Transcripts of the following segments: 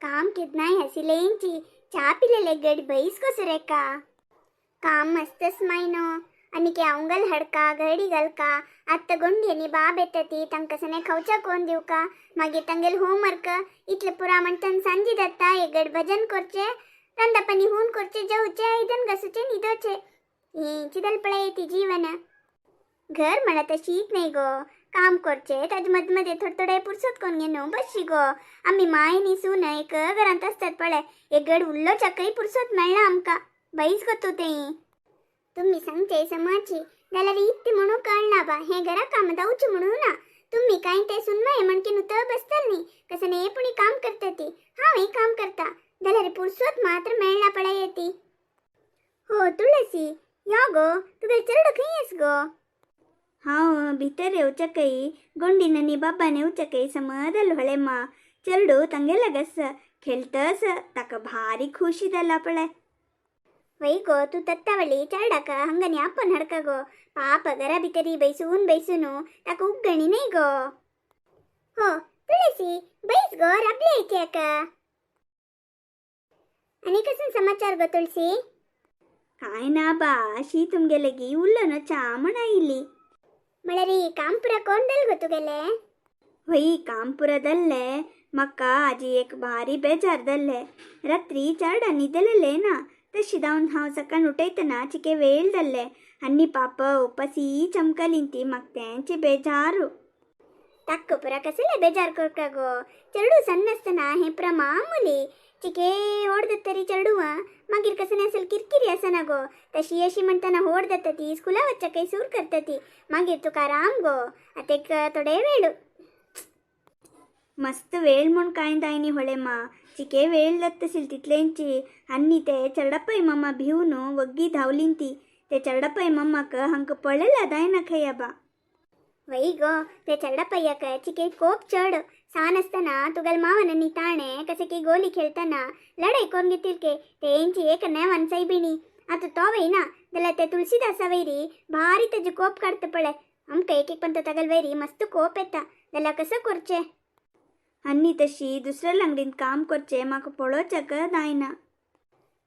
काम केदनाय हसिलेंची चा पिलेले गड बैस गो सुरेखा. काम मस्तच मायनो आनी अवंगल हडका घडी घालका. आत्ता गोंड्यांनी बाब येता ती तांकां खावच्या कोण दिवका, मागीर तांगेल होमवर्क इतले पुरा म्हणटान सांजी जाता. एक गड भजन करचे, रांदापानी हून करचे, जेवचे, आयदन घासूचे, न्हिदोचे. हेंची दलपळा येते जीवन. घर म्हणा तशीच नाही गो. काम करचे ताजे मध्ये मध्ये थोडे थोडे पुरसत कोण घेणं बसशी गो. आम्ही माय नी सून एक घरांत असतात पळय, एक गड उल्लो चकय पुरसत मेळना आमकां. बैस गो तूं. ते तुम्ही सांगचे समाची जाल्यार इत्ते म्हणू कळना बा. हे घरा काम जावचे म्हणू ना. तुम्ही काय ते सुनमाय म्हणके नुतं बसतल न्ही, कसं नाही पुणी काम करता ती. हांव काम करता जाल्यार पुरसत मात्र मेळना पळय येती. हो तुळसी, यो गो, तुगे चेडो खंय आस गो? हांव भितर येवचकय गोंडी बाबान येवचकय समदल होळेम्मा. चेरडू ತಂಗೆಲಗस खेळतस, ताका भारी खुशी जाला पळय. वै गो, तू तत्तावळी चेरडाक हंगनी आपोवन हाडका गो. पाप घरा भितरी बैसून बैसून ताका उग्गणी न्ही गो. हो तुळसी, बैस गो, राबले इत्याक. आनी कसं समाचार गो तुळसी? काय ना बा, अशी तुमगेलेगी उल्लो चा म्हण आयली. म्हळ्यार काम पुरा कोण दल गो तुगेले? होय, काम पुरा दल्ले. म्हाका आजी एक भारी बेजार दल्ले. रात्री चेरडा न्हिदलेले ना, तशी जावन हांव सकाळ उठयतना चिके वेळ जाल्ले आनी पाप उपासी चमकली ती. म्हाका तेंचे बेजारू. ताक्क पुरा कसले बेजार करका गो. चेडू सಣ್ಣ आसतना हें पुरा मामुली. चिके होडदत्तरी चेडूव मागीर कसं असल किरकिरी आसना गो. तशी अशी म्हणटना होड जाता ती, स्कुला वच्चाकय सूर करता ती. मागीर तुका आराम गो. आतां एक थोडे वेळ. मस्त वेळ म्हूण कांय जायनी होळेम्मा. चिके वेळ जाता तितलेंची. आनी ते चेरडपय मम्मा भिवन वग्गी धांवली ती. ते चेरडपय मम्माक हांकां पळयला जायना खंय बा. वै गो, ते चेरडपय्याक चिके कोप चड. सान आसतना तुगेल मावन आनी ताणें कसे की गोली खेळतना लढाई करून घेतील के तेंची एक नेवान सैबिणी. आतां तो वयना जाल्यार ते तुळशीदासा वैरी भारी तेजे कोप काडटा पळय. आमकां एक एक पण तागेल वैरी मस्त कोप येता जाल्यार कसं करचें? आनी तशी दुसऱ्या लंगडीन काम करचें म्हाका पळोवच्याक जायना.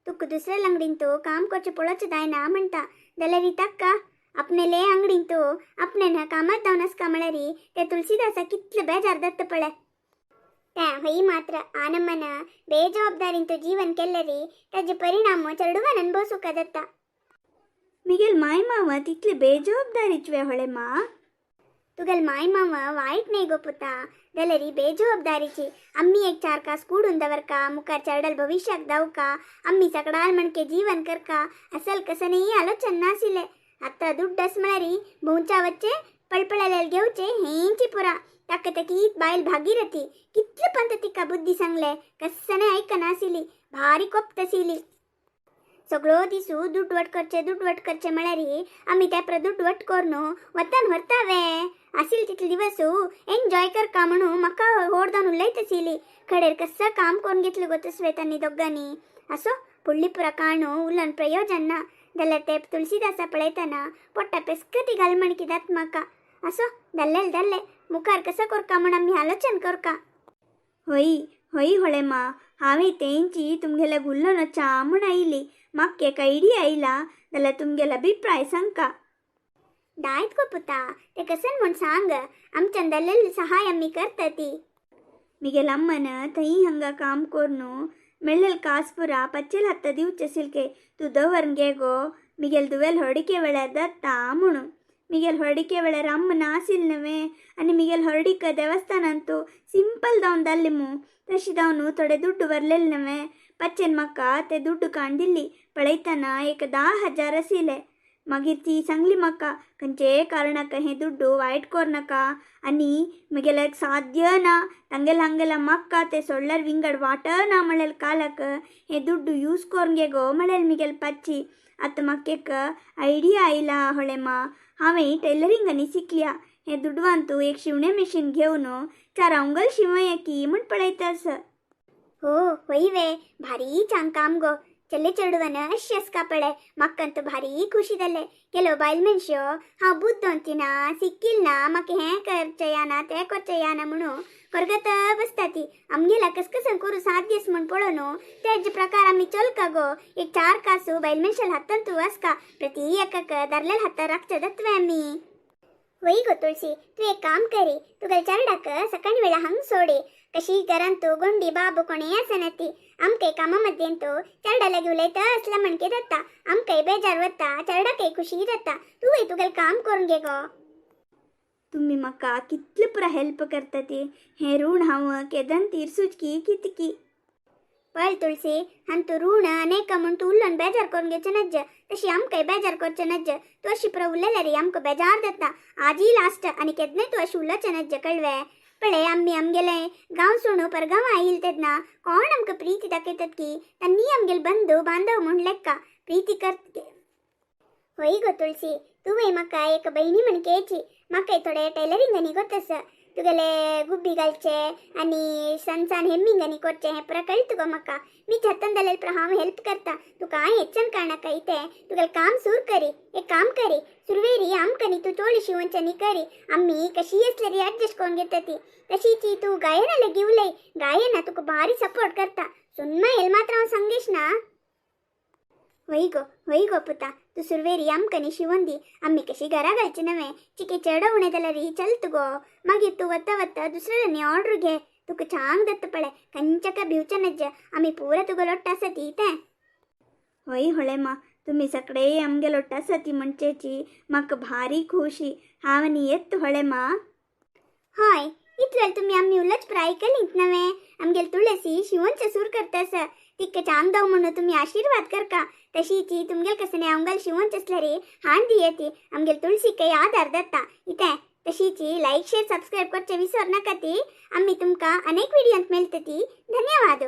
तुका दुसऱ्या लंगडीन तूं काम करचें पळोवचें जायना म्हणटा जाल्यार ताका आपणेले अंगडीन तूं आपणें कामात जावन आसका. म्हळ्यार ते तुळशीदासा कितले बेजार जाता पळय. ते हय मात्र आनमन बेजवाबदारीन जीवन केल्लरी ताजे परिणाम चेडवान अनुभवसूका जाता. मिगेल माय मावा तितले बेजवाबदारीचे होळेम्मा? तुगेल माय मामा वायट न्ही गो पुता, जाल्यार बेजवाबदारीची. आम्ही एक चार कास कुडून दवरका, मुखार चेडल भविष्याक दावका, आम्ही सकडाल म्हणके जीवन करका असल कसं नाही आलोचन नाशिल्ले. आतां दुड्ड आस म्हळ्यार भोंवच्या वच्चे, पळपळाल्यार घेवचे, हेंची पुरा. ताका ताकी बायल भागीरथी कितले पंत तिका बुद्धी सांगले, कसं आयकनाशिल्ली. भारी कोपतशिली. सगळो दिसू दुड्ड वट करचे, दुड्ड वट करचे. म्हळ्यार आमी त्या दुड्ड वट करून वतान व्हरतावे आसिल तितले दिवस एन्जॉय करका म्हणून म्हाका होड जावन उलयत आशिल्ली. कडेर कसं काम करून घेतलं गो तसवे तांणी दोगांनी. असो फुडली पुरा काणू उलोवन प्रयोजन ना. जाल्यार ते तुळशीदासा पळयतना पोट्टा पेस्कती घाल म्हण कित्याक म्हाका. असो धल्लेल धल्ले, मुखार कसं करका म्हण आमी आलोचन करका. होय होय होळेम्मा, हांवें तेंची तुमगेल्या उल्लो चा म्हण आयली. म्हाका एक आयडिया आयला जाल्यार तुमगेलो अभिप्राय सांगका. दायत गो पुता, ते कसन म्हूण सांग. आमच्यान जाल्लेले सहाय आमी करता ती. मिगेल अम्मन थंय हंगा काम कोरनु मेळ्ळेल कास पुरा पच्चेल हत्त दिवचे सिल्के, तूं दवर घे गो, मिगेल दुवेल होडिके वेळार जाता म्हणून. मिगेल होडिके वेळार अम्म नासिल नव्हे आनी मिगेल होरडिक देवस्थानांतु सिंपल जावन जाल्ले मू. तशी जावन थोडे दुड्ಡು बरलेले नव्हे. पच्चेन म्हाका ते दुड्डू काण दिल्ली. पळयतना एक 10,000 आशिल्ले. मागीर ती सांगली म्हाका, खंयचेय कारणाक हे दुड्डू वायट कोरनाका आनी म्हगेल्याक साध्य ना, तांगेले हांगेल्या म्हाका ते सोडल्यार विंगड वाट ना म्हणलेले कालाक हे दुड्डू यूज करून घे गो म्हणलेले मिगेल पच्ची. आतां म्हाका एक आयडिया आयला होळेमा. हांवें टेलरींग आनी शिकल्या. हे दुडवान तूं एक शिवणे मशीन घेवन चार अंगल शिवया की म्हण पळयता आसा. हो होय वे, भारी चांग काम गो. चले चेडवान अशी आसका पळय, म्हाका भारी खुशी जाले. ಕೆಲವು बायल मनश्यो हांव बुद्द ना, सिक्कील ना, म्हाका हें करचें ना, तें करचें ना म्हणून करगत बसता. ती आमगेला कसकसन करू साध्यस म्हण पळोवन तेज प्रकार आमी चलका गो. एक चार कासू बायल मनशाल हातान तूं आसका, प्रति एकाक दारलेल हातार राखचे दत्वे आमी. वय गो तुळसी, तूं एक काम करी, तुगेल चेरडाक सकाळी वेळा हंग सोडी. कशी घरांत तूं गोंडी बाबू कोणी आसना ती, आमकां कामा मध्येन तूं चेरडा लागीं उलयता असला म्हणके जाता, आमकांय बेजार वता, चेरडाकय खुशी जाता. तूं तुगेलें काम करून घे गो. तुमी म्हाका कितले पुरा हेल्प करता ती, हें ऋण हांव केदन तीरसूच की कितकी. पळ तुळसी, हांतू ऋण अनेक म्हूण तूं उलोवन बेजार करून घेवचें नज्ज, तशी आमकांय बेजार करचें नज्ज. तूं अशी पुरा उलयल्यार आमकां बेजार जाता. आजी लास्ट, आनी केन्नाय तूं अशी उलोवचें नज्ज, कळवे? पळय, आमी आमगेले गांव सोडून परगांव आयिल तेन्ना कोण आमकां प्रीती दाखयतात की तांणी आमगेले बंधू बांधव म्हूण लेखा प्रीती कर. होय गो तुळसी, तुवें म्हाका एक बहिणी म्हण केची. म्हाकाय थोडे टेलरिंग आनी गोत, तुगेले गुब्बी घालचे आनी सन सान हेम्मिंग आनी करचे हें पुरा कळटा गो म्हाका. मी हातान जाल्यार पुरा हांव हेल्प करता. तूं कांय हेच्चन काडनाका. इतें तुगेलें काम सुरू करी. एक काम करी, सुरवेरी आमकां न्ही तूं चोळी शिवोवचें करी, आमी कशी आसल्यार एडजस्ट करून घेता ती. तशीच तूं गायना लागीं उलय, गायना तुका भारी सपोर्ट करता. सुनमा येल मात्र हांव सांगेश ना. वय गो, वय गो पुता, तूं सुरवेरी आमकां न्ही शिवोन दी. आमी कशी घरा घालचे नवें चिके चेडो उणें जाल्यार चलत गो. मागीर तूं वता वता दुसऱ्यांनी ऑर्डर घे, तुका छांग दत्त. पळय, खंयच्या भिवचें नज्ज, आमी पुरा तुगो लोट्टा आसा ती तें. होय होळेमा, तुमी सगळे आमगे लोट्टा आसा ती म्हणचेची म्हाका भारी खुशी. हांव आनी येत होळेमा. हय, इतले तुमी आमी उलच पुरा आयकलींत नवें. आमगेल तुळसी शिवोनचें सूर करता आसा, तिका चांग दाव म्हणून तुमी आशीर्वाद करका. तशीची तुमगेल कसने आमगेल शिवोनचे आसल्यार हाण दी ती आमगेल तुळसीकय आदार जाता इतें. तशीची लायक, शेअर, सबस्क्राईब करचे विसर नाका ती. आमी तुमकां अनेक व्हिडियोंत मेळटली. धन्यवाद.